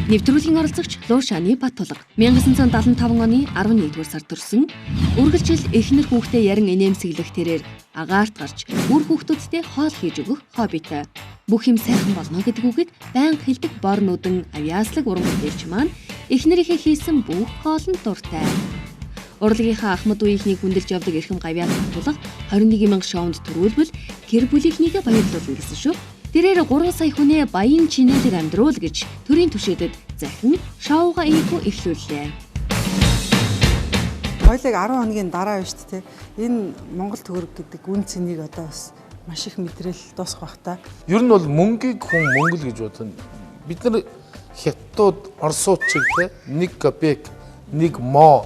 Нэвтрүүлгийн оролцогч Луушаны Баттулга 1975 оны 11-р сард төрсөн. Үргэлжил эхнэр хүүхдээ ярин инээмсэглэх тэрээр агаарт гарч үр хүүхдүүдтэй хоол хийж өгөх хоббитой. Бүх юм сайхан болно гэдэг үгийг байнга хэлдэг бор нүдэн авьяаслаг уран бүтээлч маань эхнэрийнхээ хийсэн бүх хоолнд дуртай. Урлагийнхаа ахмад үеийнхнийг хүндэлж явдаг эрхэм гавьяат Баттулга 21 мянга шоунд төрүүлбэл гэр бүлийнхнийгээ баярлуулна гэсэн шүү. Тэрээр 3 сая хүнээ баян чинээлэг амьдруул гэж төрийн түшээдэд захин шоуга ийхүү эхлүүллээ. Хоёлыг 10 хоногийн дараа байна шүү дээ. Энэ Монгол төгрөг гэдэг үн цэнийг одоо бас маш их мэдрэл дуусах бах та. Ер нь бол мөнгийг хүн мөнгө л гэж бодно. Бид нар хятадууд, орсууд чиг те 1 копек, 1 мо.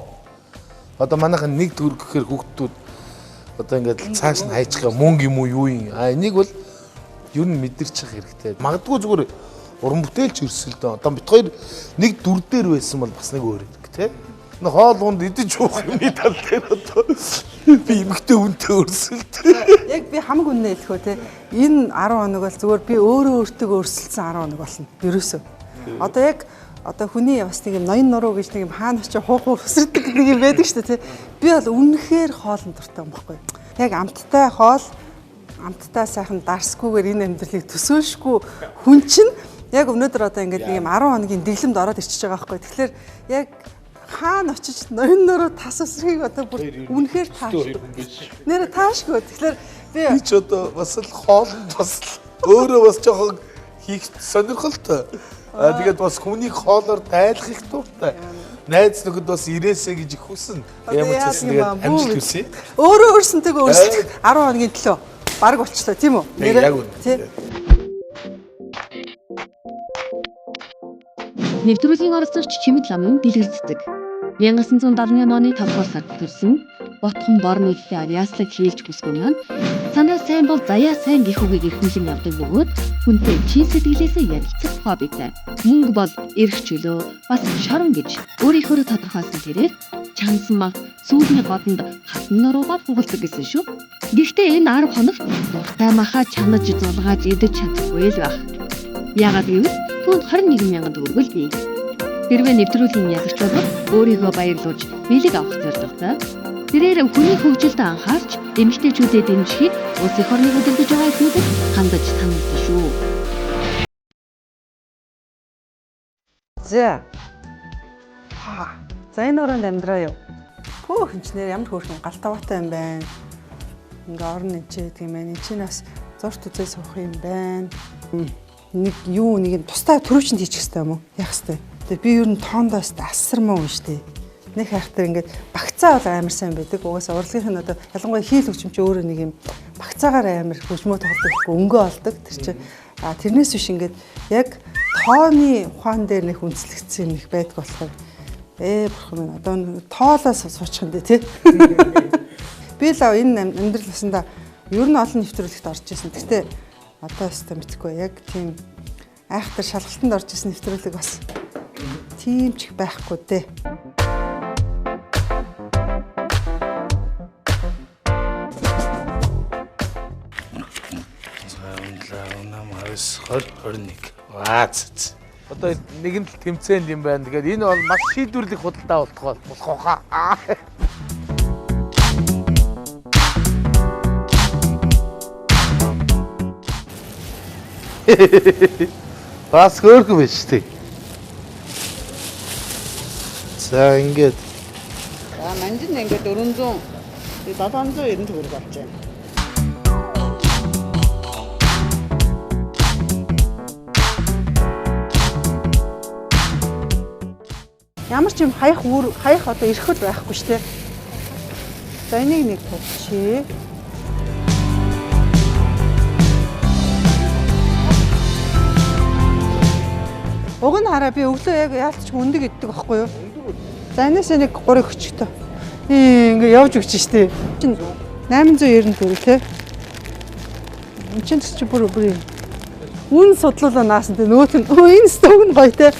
Одоо манайхан 1 төгрөг гэхээр хүүхдүүд одоо ингээд цааш нь хайж байгаа мөнгө юм уу юу юм. А энийг бол ер нь мэдэрчих хэрэгтэй. Магадгүй зүгээр уран бүтээлч өрсөлдөө. Одоо бит хоёр нэг дүр дээр байсан бол бас нэг өөр юм те. Нэг хоол унд идэж уух юмны тал дээр одоо би эмэгтэй хүнтэй өрсөлдөө. Яг би хамаг үннээ хэлэх үү те. Энэ 10 хоног бол зүгээр би өөрөө өөртөө өрсөлдсөн 10 хоног болно. Ерөөсөө. Одоо яг одоо хүний бас нэг юм ноён нуруу гэж нэг юм хаана очиж хуух өсөрдөг нэг юм байдаг шүү дээ те. Би бол үнэхээр хоолнд дуртай юм баггүй. Яг амттай хоол амттай сайхан дарсгүйгээр энэ амьдралыг төсөөлшгүй хүн чинь яг өнөөдөр одоо ингээд нэг юм 10 хоногийн дэглэмд ороод ирчихэж байгаа байхгүй. Тэгэхээр яг хаана очиж ноён нуруу тас өсрөхийг одоо бүр үнэхээр таашгүй. Нэр таашгүй. Тэгэхээр би Би ч одоо бас л хоолнд бас л өөрөө бас жоохон хийх сонирхолтой. Аа тэгээд бас хүнийг хоолоор дайлах их дуртай. Найз нөхөд бас ирээсэ гэж их хүснэ. Ямар ч байсан тэгээд амжилт хүсье. Өөрөө өөрсөнтэйгөө өрсөлдөх 10 хоногийн төлөө баг болчлоо тийм үү? Тэг, яг үнэ. Тий. Нэвтрүүлгийн оролцогч Чимэд ламын дэлгэр цэцэг. 1978 оны 5 дугаар сард төрсөн. Ботхон бор нүдтэй авьяаслаг хийлж бүсгүй маань санаа сайн бол заяа сайн гэх үгийг эрхэмлэн явдаг бөгөөд хүнтэй чин сэтгэлээсээ ярилцах хоббитой. Мөнгө бол эрх чөлөө бас шорон гэж өөрийнхөө тодорхойлсон тэрээр чансан мах сүүлийн годонд хатан нуруугаар хугалдаг гэсэн шүү. Гэхдээ энэ 10 хоногт дуртай махаа чанаж зулгааж идэж чадахгүй л байх. Яагаад гэвэл түүнд 21 мянган төгрөг л бий. Хэрвээ нэвтрүүлгийн ялагч бол өөрийгөө баярлуулж бэлэг авах зорилготой. Тэрээр хүний хөгжилд анхаарч эмэгтэйчүүдэд дэмжихийг улс эх орныг удирдах байгаа эзнүүдэд хандаж сануулсан шүү. За. Ха. За энэ оронд амьдраа юу. Хөөх энэ ч нэр ямар хөөрхөн галтаваатай юм байна. Ингээ орон энэ ч гэдэг юм байна. Энд чинь бас зурт үзээ суух юм байна. Нэг юу нэг юм тустай төрөвчөнд хийчих хэрэгтэй юм уу? Яах хэрэгтэй. Тэгээ би ер нь тоондоос асар муу юм шүү дээ. Нэг хайхтар ингээд багцаа бол амар сайн байдаг. Угаасаа урлагийнх нь одоо ялангуяа хийл хөгжим чи өөрөө нэг юм багцаагаар амар хөгжмөө тоглодог байхгүй өнгөө олдог. Тэр чинь а тэрнээс биш ингээд яг тооны ухаан дээр нэг үндэслэгдсэн юм их байдаг болохоор бурхан минь одоо тоолоос суучих юм дээ тий. Би л энэ амьдрал басанда ер нь олон нэвтрүүлэгт орж исэн. Гэхдээ одоо өстө мэдхгүй яг тийм айхтар шалгалтанд орж исэн нэвтрүүлэг бас тийм ч их байхгүй дээ. За 7 8 9 20 21. Ваа цэц. Одоо нэгэн л тэмцээнд юм байна. Тэгээд энэ бол маш шийдвэрлэх худалдаа болтгоо болох хаа. Бас хөөрхөн биш үү? За ингээд За манжин ингээд 400 790 төгрөг болж байна. Ямар ч юм хаях үр хаях одоо эрхэл байхгүй шүү дээ. За энийг нэг тулчи. Уг нь хараа би өглөө яг яалтч өндөг иддэг байхгүй юу? За энэсээ нэг 3 өчгтөө. Ингээ явж өгч штэ. Чин 894 те. Энд чинь чи бүр бүр юм. Үн судлуулаа наасан те нөгөөх нь өө энэ стог нь гоё те.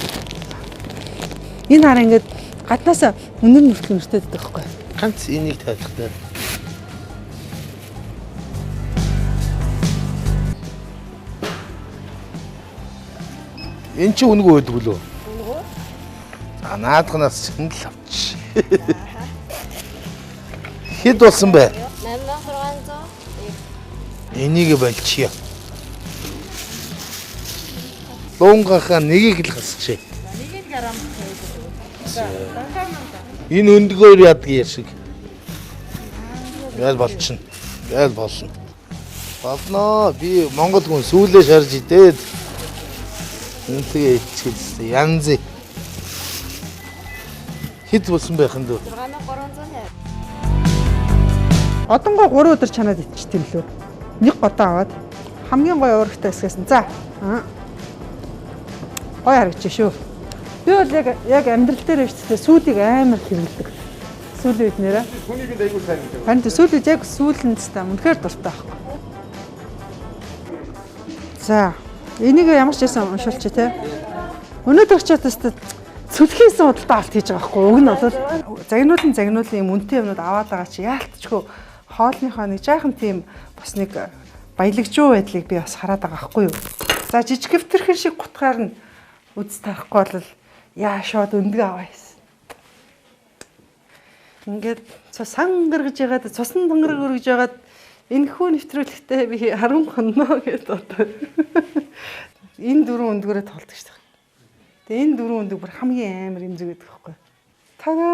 Энэ хараа ингээд гаднаасаа өндөр нүртэл нүртэд байдаг байхгүй юу? ганц энийг тайлахтай. Энд чи үнэгүй байдаг лөө? А наадхнаас чинь л авч. Хэд болсон бэ? 8600. Энийг болчихъя. Лунгахаа нэгийг л хасчихъя. Энэ өндгөөр яадаг яшиг. Ял болчихно. Ял болно. Болноо. Би Монгол хүн сүүлээ шарж идээд энтэйгээ иччихсэн. Янз. Хэд болсон байх юм дөө? 6350. Одонгоо 3 өдөр чанаад иччих юм лөө. Нэг годоо аваад хамгийн гоё уурагтай хэсгээс нь за. Гоё харагч шүү. Би бол яг амьдрал дээр биш тэ сүүлийг амар хэрэглэдэг. Сүүлийн үед нэрээ. Хүнийг л айгүй сайн гэдэг. Харин тэ сүүлийн яг сүүлэнд та үнэхээр дуртай байхгүй. За, энийг ямар ч байсан уншуулчих те. Өнөөдөр ч одоо цөлхийсэн худалдаа авалт хийж байгаа байхгүй. Уг нь бол загнуулан юм үнэтэй юмнууд аваад байгаа чи яалтчгүй хоолныхоо нэг жаахан тийм бас нэг баялагжуу байдлыг би бас хараад байгаа байхгүй юу. За, жижиг хэвтэрхэн шиг гутгаар нь үз тарахгүй бол яа шууд өндгөө аваа хийсэн. Ингээд сан гаргаж ягаад цусан тангараг өргөж ягаад энэ хүү нэвтрүүлэгтээ би 10 хонно гэдээ бодоо. Энэ дөрвөн өндгөөрөө тоолдог шүү дээ. Тэгээ энэ дөрвөн өндөг бүр хамгийн амар эмзэг гэдэг байхгүй. Тага.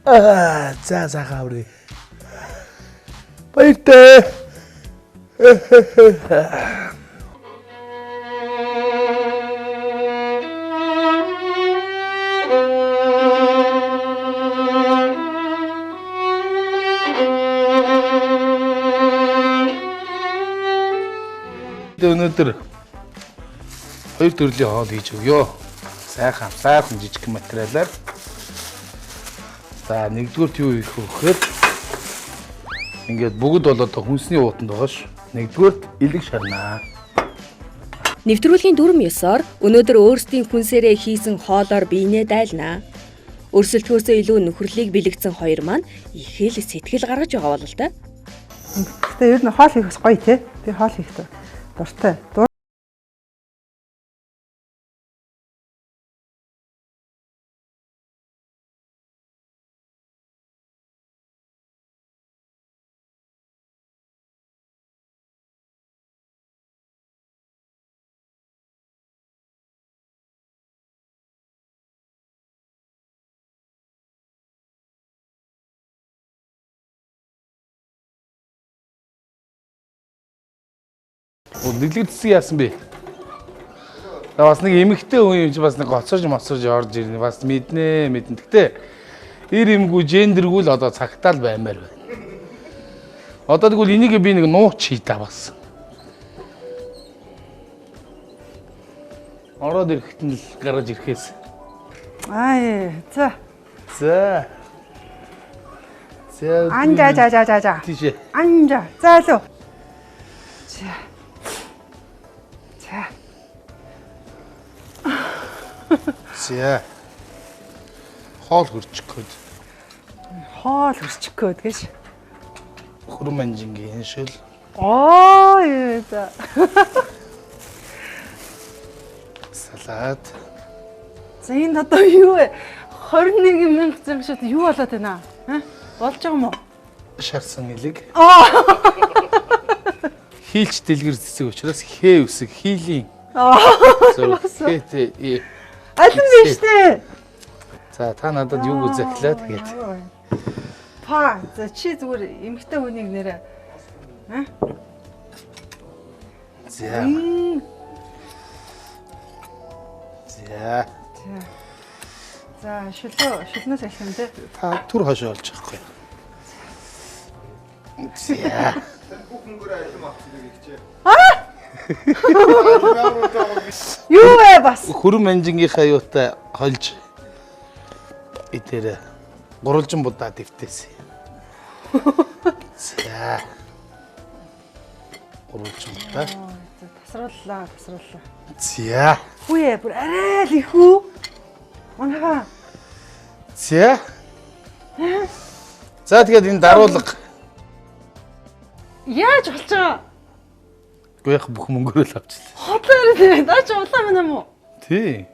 За сайхан аврыг. Баяртай. Өнөөдөр хоёр төрлийн хоол хийж өгье. Сайхан, сайхан жижиг материалаар. За, нэгдүгээрт юу хийх вэ гэхээр ингээд бүгд бол одоо хүнсний уутанд байгаа ш. Нэгдүгээрт элэг шарнаа. Нэвтрүүлгийн дүрм ёсоор өнөөдөр өөрсдийн хүнсээрээ хийсэн хоолоор биенээ дайлнаа. Өрсөлдөхөөсөө илүү нөхөрлийг бэлэгдсэн хоёр маань их л сэтгэл гаргаж байгаа болол та. Гэтэ ер нь хоол хийх бас гоё те. Би хоол хийх дуртай. Дэлгэр цэцэг яасан бэ? За бас нэг эмэгтэй хүн юм чи бас нэг гоцорж моцорж орж ирнэ. Бас мэднэ мэднэ. Гэтэ Эр эмгүй гендергүй л одоо цагтаал баймаар байна. Одоо тэгвэл энийг би нэг нууц хий та бас. Ороод ирэхэд нь л гараж ирэхээс. Аа за. За. За. Анжа жа жа жа жа. Тийшээ. Анжа. За лөө. За. За. За. Хоол хөрчих гээд. Хоол хөрчих гээд гэж. Хөрөн манжингийн шөл. Оо за. Салат. За энэ одоо юу вэ? 21 мянга зам шат юу болоод байна? Аа? Болж байгаа юм уу? Шарсан элэг. Аа. Хийлч дэлгэр цэцэг учраас хээ үсэг хийлийн. Аа. Хээ. Алин биш үү? За та надад юу захилаа тэгээд. Па за чи зүгээр эмгтэй хүнийг нэрэ. Аа? За. За. За шүлөө шүлнээс эхлэн тэ. Та түр хошоо олж авахгүй. За. Бүх мөнгөөр алим авсан гэж хичээ. Аа? Юу вэ бас? Хөрөн манжингийнхаа юутай холж идэрэ гурвалжин будаа дэвтээсэн. За. Гурвалжин будаа. За тасрууллаа, тасрууллаа. За. Хүүе бүр арай л их үү? Манайхаа. За. За тэгээд энэ даруулга. Яаж болж байгаа? Үгүй яг бүх мөнгөөрөө л авчлаа. Хотлоор тий. Наа чи улаан байна юм уу? Тий.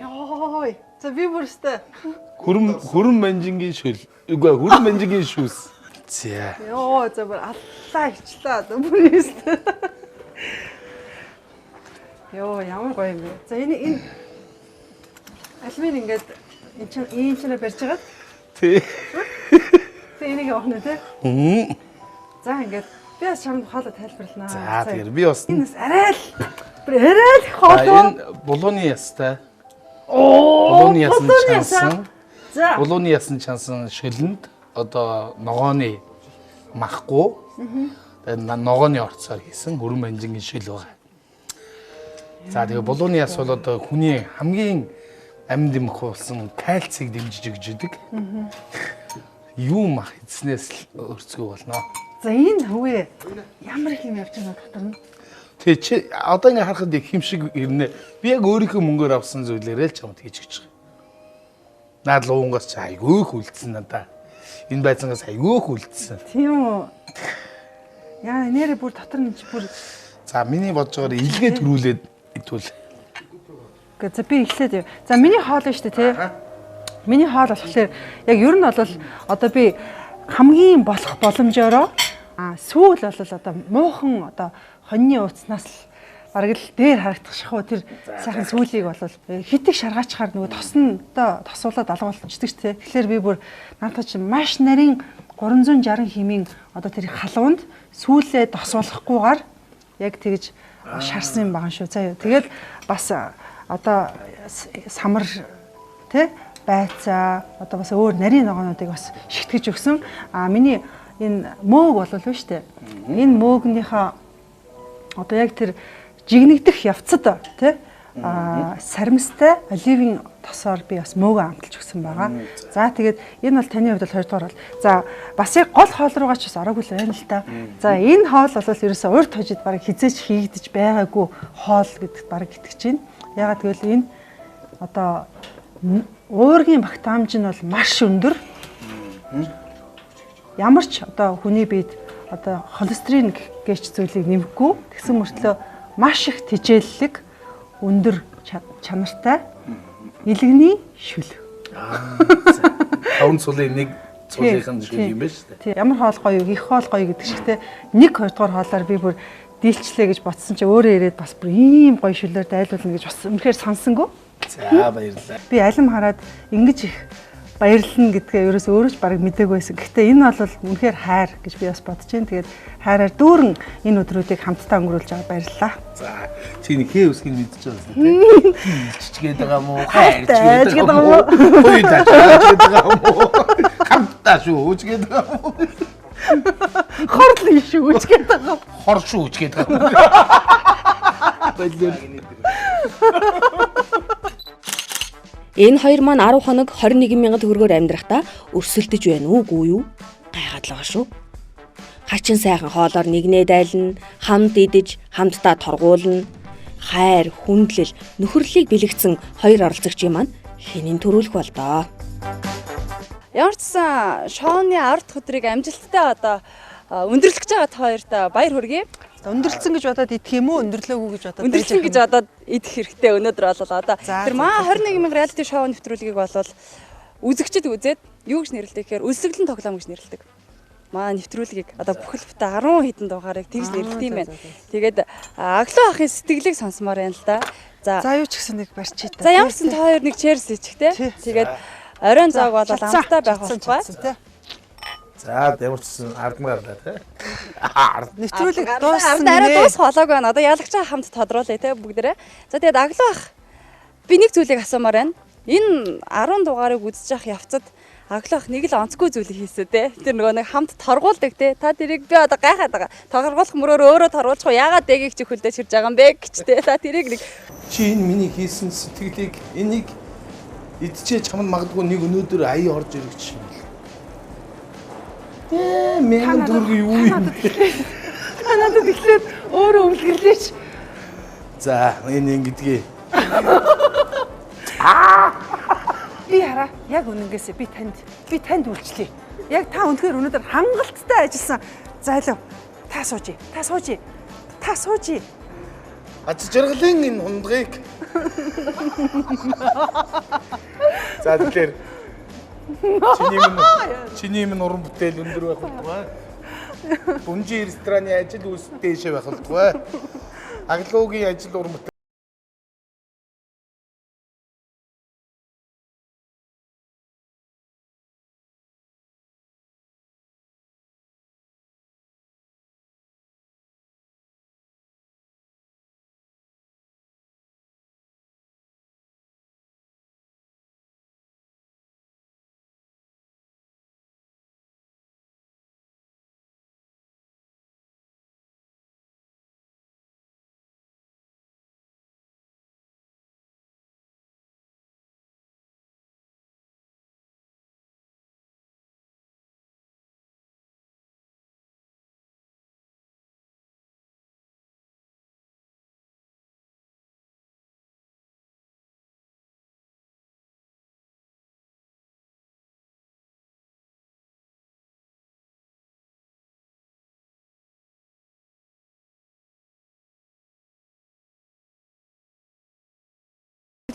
Йой. За би бүр өстэй. Хөрөн манжингийн шөл. Үгүй хөрөн манжингийн шүүс. За. Йоо за бүр аллаа хичлаа. Бүр өстэй. Йоо ямар гоё юм бэ. За энэ альмын ингээд энэ чинь ийм чинээ барьж хагаад. Тий. Тэг энийг явах нэ тий. Мм. За ингээд би бас чамд хоолой тайлбарлана. За тэгэхээр би бас энэ бас арай л бүр арай л их хоолой. Энэ булууны ястай. Оо. Булууны ясан чансан. За. Булууны ясан чансан шөлөнд одоо ногооны махгүй. Тэгээд ногооны орцоор хийсэн хөрөн манжингийн шөл байгаа. За тэгээ булууны яс бол одоо хүний хамгийн амьд дэмэх болсон кальцийг дэмжиж өгч идэг. Юу мах эзнээс л өрцгөө болно. За энэ хөвөө ямар их юм явж байгаа дотор нь. Тэ чи одоо ингэ харахад их юм шиг ирнэ. Би яг өөрийнхөө мөнгөөр авсан зүйлээрээ л чамд хийж гэж байгаа. Наад луунгаас чи айгүй их үлдсэн надаа. Энэ байцангаас айгүй их үлдсэн. Тийм үү. Яа нэрээ бүр дотор нь чи бүр. За миний бодож байгаагаар илгээ төрүүлээд идвэл. Гэ за би эхлээд яв. За миний хоол нь шүү дээ тий. Миний хоол болохоор яг ер нь бол одоо би хамгийн болох боломжоороо сүүл бол одоо муухан одоо хоньны ууцнаас л бараг л дээр харагдах шахуу тэр сайхан сүүлийг бол хитэг шаргаачхаар нөгөө тосно тосуулаад алга болчихдаг ч тий. Тэгэхээр би бүр наадах чинь маш нарийн 360 химийн одоо тэр халуунд сүүлээ тосуулахгүйгээр яг тэгж шарсан юм байгаа шүү. За тэгээд бас одоо самар тий байцаа одоо бас өөр нарийн ногоонуудыг бас шигтгэж өгсөн. А миний энэ мөөг бол биш үү? Энэ мөөгнийхөө одоо яг тэр жигнэгдэх явцад тий саримстай оливын тосоор би бас мөөгөө амталж өгсөн байгаа. За тэгээд энэ бол таны хувьд бол 2 дугаар бол. За бас яг гол хоол руугаа ч бас ороогүй л байна л та. За энэ хоол бол ерөөсөө урд хожид бараг хизээч хийгдэж байгаагүй хоол гэдэгт бараг итгэж байна. Ягаад гэвэл энэ одоо уургийн багтаамж нь бол маш өндөр. Ямар ч одоо хүний биед одоо холестерин гэж зүйлийг нэмэхгүй тэгсэн мөртлөө маш их тэжээллэг өндөр чанартай илгэний шүл. Таван цулын нэг цулынх нь шүл юм байна шүү дээ. Тий, ямар хоол гоё, их хоол гоё гэдэг шигтэй нэг хоёрдугаар хоолоор би бүр дийлчлээ гэж бодсон чи өөрөө ирээд бас бүр ийм гоё шүлээр дайлуулна гэж бас үнэхээр сансангүй. За баярлалаа. Би алим хараад ингэж их баярлна гэдгээ ерөөс өөрөө ч бараг мдээгүй байсан. Гэхдээ энэ бол үнэхээр хайр гэж би бас бодож байна. Тэгээд хайраар дүүрэн энэ өдрүүдийг хамтдаа өнгөрүүлж байгаа баярлалаа. За чи нэг хээ үсгийг мэдчихэж байгаа юм тий. Хилчгээд байгаа мó, хайрчгээд байгаа мó, хуйдаач байгаа мó, хамтдаа шүү үжгээд байгаа мó. Хорлон шүү үжгээд байгаа. Хор шүү үжгээд байгаа мó. Баярлалаа. Энэ хоёр маань 10 хоног 21 мянган төгрөгөөр амьдрахдаа өрсөлдөж байна уугүй юу? Гайхаад л байгаа шүү. Хачин сайхан хоолоор нэгнээ дайлна, хамт идэж, хамтдаа торгуулна. Хайр, хүндлэл, нөхөрлөлийг бэлэгдсэн хоёр оролцогчийн маань хинэн төрүүлэх бол доо. Ямар ч сан шоуны 10 дахь өдрийг амжилттай одоо өндөрлөх гэж байгаа та хоёрт баяр хүргэе. Өндөрлөсөн гэж бодоод идэх юм уу? Өндөрлөөгүй гэж бодоод өндөрлөсөн гэж бодоод идэх хэрэгтэй өнөөдөр бол одоо тэр маа 21 мянга реалити шоу нэвтрүүлгийг бол үзэгчд үзээд юу гэж нэрлэдэг гэхээр өлсгөлэн тоглоом гэж нэрлэдэг. Маа нэвтрүүлгийг одоо бүхэл бүтэн 10 хэдэн дугаарыг тэгж нэрлэдэг юм байна. Тэгээд аглуу ахын сэтгэлийг сонсомоор байна л да. За за юу ч гэсэн нэг барьчих та. За ямар ч сан та хоёр нэг cheers ичих те. Тэгээд оройн зоог бол амттай байх болтугай. За ямар ч сан ардмаар да тий. Нэвтрүүлэг дууссан. Арай дуусах болоогүй байна. Одоо ялагчаа хамт тодруулъя те бүгдээрээ. За тэгээд аглуу ах би нэг зүйлийг асуумаар байна. Энэ 10 дугаарыг үзэж явах явцад аглуу ах нэг л онцгүй зүйлийг хийсэн те. Тэр нөгөө нэг хамт торгуулдаг те. Та тэрийг би одоо гайхаад байгаа. Торгуулах мөрөөр өөрөө торгуулчих уу? Яагаад дэгийг чи хөлдөөж ирж байгаа юм бэ гэж те. Та тэрийг нэг чи энэ миний хийсэн сэтгэлийг энийг идчихээ чамд магадгүй нэг өнөөдөр аяа орж ирэх чинь. Ээ мянган төгрөг юу юм бэ? Та надад эхлээд өөрөө өвлгөрлээч. За энэ ингэдгээ. Би хараа яг үнэнгээсээ би танд үйлчлэе. Яг та үнэхээр өнөөдөр хангалттай ажилласан. Зайлв та сууж. Та сууж. Та сууж. Аз жаргалын энэ хундгийг. За тэгэхээр Чиний минь уран бүтээл өндөр байх болтугай. Бүнжи рестораны ажил үйлс дээшээ байх болтугай. Аглуугийн ажил уран бүтээл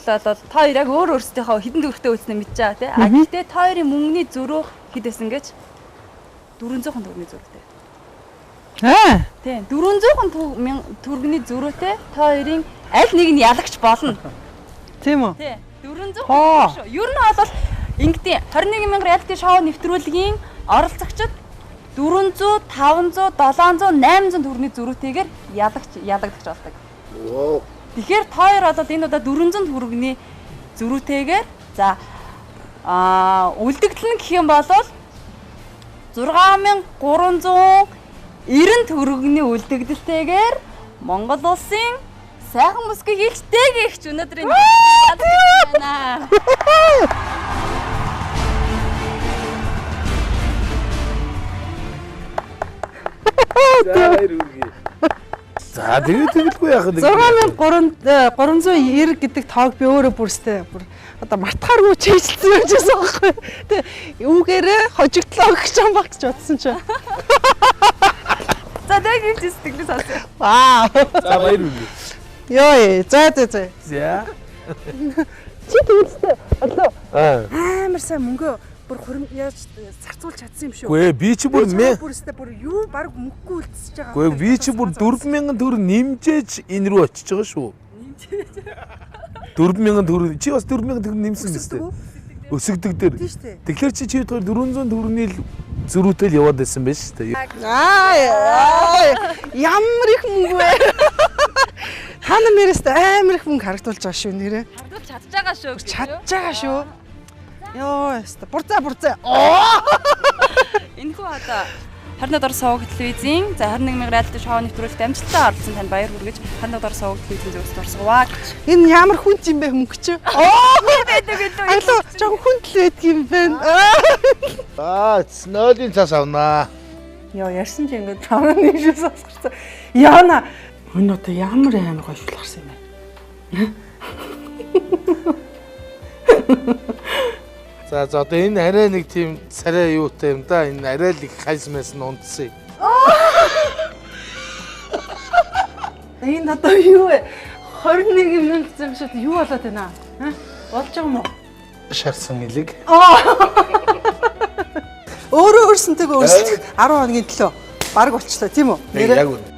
бол та хоёр яг өөр өөрсдийнхөө хэдэн төгрөгтэй үлдснээ мэдж байгаа тий. А гэхдээ та хоёрын мөнгөний зөрүү хэд байсан гэж 400 төгрөгийн зөрүүтэй. Аа. Тий. 400 төгрөгийн зөрүүтэй та хоёрын аль нэг нь ялагч болно. Тийм үү? Тий. 400 шүү. Ер нь бол ингэдэй 21 мянга реалити шоу нэвтрүүлгийн оролцогчид 400, 500, 700, 800 төгрөгийн зөрүүтэйгээр ялагдах болдог. Тэгэхээр та хоёр бол энэ удаа 400 төгрөгийн зөрүүтэйгээр за үлдэгдэл нь гэх юм бол 6390 төгрөгийн үлдэгдэлтэйгээр Монгол улсын сайхан бүсгүй хилчтэй гэгч өнөөдрийн байна. За баяр хүргэе. За тэгээд тэгэлгүй яах вэ? 6390 гэдэг тоог би өөрөө бүрстэй бүр одоо мартахааргүй чийжилсэн юм жисэн байхгүй. Тэ үүгээрээ хожигдлоо гэж юм баг гэж бодсон чинь. За тэгээд юм сэтгэлээ сонсъё. Вау. За баяр хүргэе. Йоо, за за за. За. Чи тэгэлтэй болоо. Амар сайн мөнгө бүр хурим яаж зарцуулж чадсан юм шүү. Үгүй би чи бүр бүрстэй бүр юу баг мөнгөгүй үлдсэж байгаа. Үгүй би чи бүр 4000 төгрөг нэмжээж энэ рүү очиж байгаа шүү. Нэмжээж. 4000 төгрөг чи бас 4000 төгрөг нэмсэн биз дээ. Өсөгдөг дээр. Тийм шүү дээ. Тэгэхээр чи 400 төгрөгийн л зөрүүтэй л яваад байсан байж шүү дээ. Аа ямар их мөнгө вэ? Та нар нэрээс амар их мөнгө харагдуулж байгаа шүү нэрээ. Харагдуулж чадж байгаа шүү гэж. Чадж байгаа шүү. Йоо, яста. Бурцаа бурцаа. Оо! Энэхүү одоо 21 дугаар суваг телевизийн за 21 мянга реалити шоу нэвтрүүлэлт амжилттай оролцсон танд баяр хүргэж 21 дугаар суваг телевизийн зүгээс дурсгаваа гэж. Энэ ямар хүнд юм бэ мөнгө чи? Оо! Байдаг гэдэг. Аглаа, жоохон хүнд л байдаг юм байна. Аа, нойлын цаас авнаа. Йоо, ярьсан чи ингээд чамаа нэг шиг сонсгорсон. Яна. Энэ одоо ямар амар гоё шүл гарсан юм бэ? За за одоо энэ арай нэг тийм царай юутай юм да. Энэ арай л их хайсмаас нь унтсан. Энэ одоо юу вэ? 21 мянга зам шат юу болоод байна? Аа? Болж байгаа юм уу? Шарсан илэг. Өөрөө өөрсөнтэйгөө өрсөлдөх 10 хоногийн төлөө бараг болчлоо тийм үү? Яг үнэ.